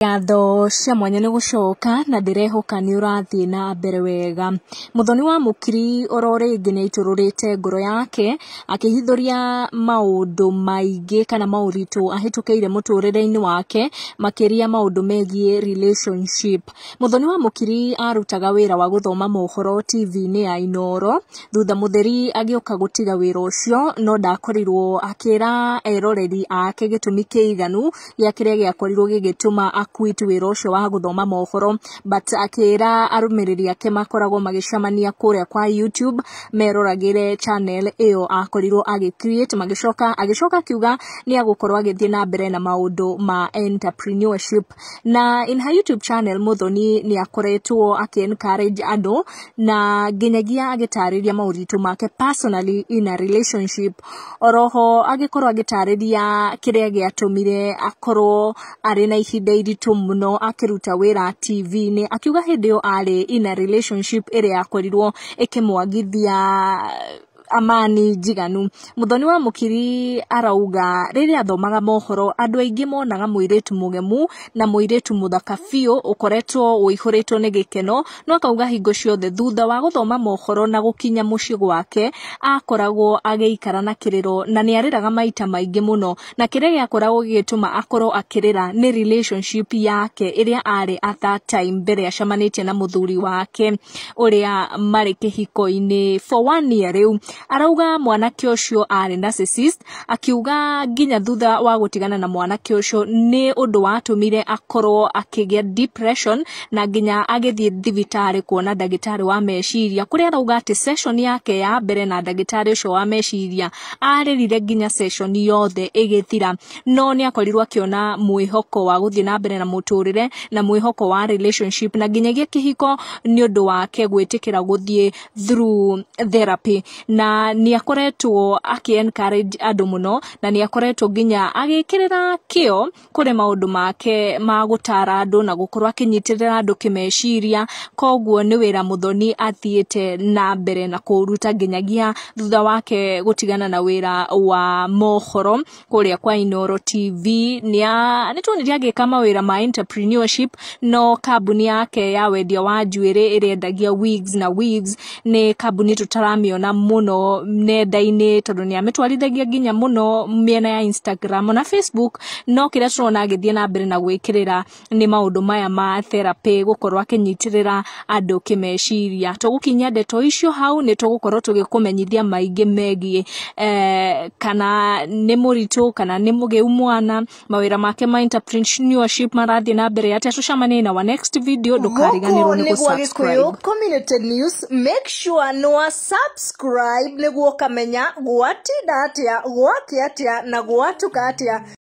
Ngatho cia mwanya nĩ gũcoka na ndĩrehoka nĩ ũrathiĩ na mbere wega. Mũthoni wa Mũkiri oro rĩngĩ nĩ aitũrũrĩte ngoro yake akĩhithũria maũndũ maingĩ kana maũritũ ahĩtũkĩire mũtũrĩre-inĩ wake, makĩria maũndũ megiĩ relationship. Mũthoni wa Mũkiri arutaga wĩra wa gũthoma mohoro TV-inĩ ya Inooro, thutha mũtheri agĩũka gũtiga wĩra ũcio, no ndakorirwo akĩra eroreri ake gĩtũmi kĩiganu gĩa kĩrĩa gĩakorirwo gĩgĩtũma quit wĩra ũcio wa gũthoma mohoro, but akĩra arũmĩrĩri ake makoragwo magĩcemania kũrĩa kwa YouTube meroragĩre channel ĩyo akorirwo agĩ create. Magĩcoka agĩcoka akiuga nĩ agũkorwo agĩthiĩ na mbere na maũndũ ma entrepreneurship. Na in her YouTube channel, Muthoni nĩ akoretwo akĩ encourage andũ na nginyagia agĩtarĩria maũritũ make personally in a relationship. Oroho agĩkorwo agĩtarĩria kĩrĩa gĩatũmire akorwo arĩ na ihinda iritũ mũno akĩruta wĩra TV-inĩ, akiuga hĩndĩ ĩyo arĩ in a relationship ĩrĩa yakorirwo ĩkĩmwagithia amani njiganu. Muthoni wa Mũkiri arauga rĩrĩa athomaga mohoro, andũ aingĩ monaga mũirĩtu mũgemu na mũirĩtu mũthaka biũ ũkoretwo ũihũrĩtwo nĩ gĩkeno, no akauga hingo ciothe thutha wa gũthoma mohoro na gũkinya mũciĩ gwake akoragwo agĩikara na kĩrĩro na nĩ arĩraga maita maingĩ mũno, na kĩrĩa gĩakoragwo gĩgĩtũma akorwo akĩrĩra nĩ relationship yake ĩrĩa arĩ at that time mbere acemanĩtie na mũthuri wake ũrĩa marĩ kĩhiko-inĩ for one year rĩu. Arauga mwanake ũcio arĩ narcissist, akiuga nginya thutha wa gũtigana na mwanake ũcio nĩ ũndũ watũmire akorwo akĩgĩa depression na nginya agĩthiĩ thibitarĩ kuona ndagĩtarĩ wa meciria, kũrĩa arauga atĩ session yake ya mbere na ndagĩtarĩ ũcio wa meciria arĩrire nginya session yothe ĩgĩthira, no nĩ akorirwo akĩona mwĩhoko wa gũthiĩ na mbere na mũtũrĩre na mwĩhoko wa relationship na nginyagia kĩhiko nĩ ũndũ wake gwĩtĩkĩra gũthiĩ through therapy. Na nĩ akoretwo akĩ encourage andũ mũno na nĩ akoretwo nginya agĩkĩrĩra kĩo kũrĩ maũndũ make ma gũtara andũ na gũkorwo akĩnyitĩrĩra andũ kĩmeciria. Koguo nĩ wĩra Muthoni athiĩte na mbere na kũũruta nginyagia thutha wake gũtigana na wĩra wa mohoro kũrĩa kwa Inooro TV. Nĩ tuonire agĩka mawĩra ma entrepreneurship, no kambuni yake ya wendia wa njuĩrĩ ĩrĩa endagia wigs na weaves nĩ kambuni tũtaramĩona mũno nenda-inĩ tondũ nĩ amĩtwarithagia nginya mũno mĩena ya Instagram na Facebook, no kĩrĩa tũrona agĩthiĩ na mbere na gwĩkĩrĩra nĩ maũndũ maya ma therapy, gũkorwo akĩnyitĩrĩra andũ kĩmeciria. Tũgũkinyia ndeto icio hau, nĩ tũgũkorwo tũgĩkũmenyithia maingĩ megiĩ kana nĩ mũritũ kana nĩ mũgĩu mwana, mawĩra make ma entrepreneurship marathiĩ na mbere atĩa. Tũcemanie na our next video, ndũkariganĩrwo nĩ Gũkũ nĩ gwa gũ-subscribe. Gĩkũyũ Community News. Make sure nĩ wa subscribe nĩguo ũkamenya gwatinda atĩa, gwakĩa atĩa na gwatuka atĩa.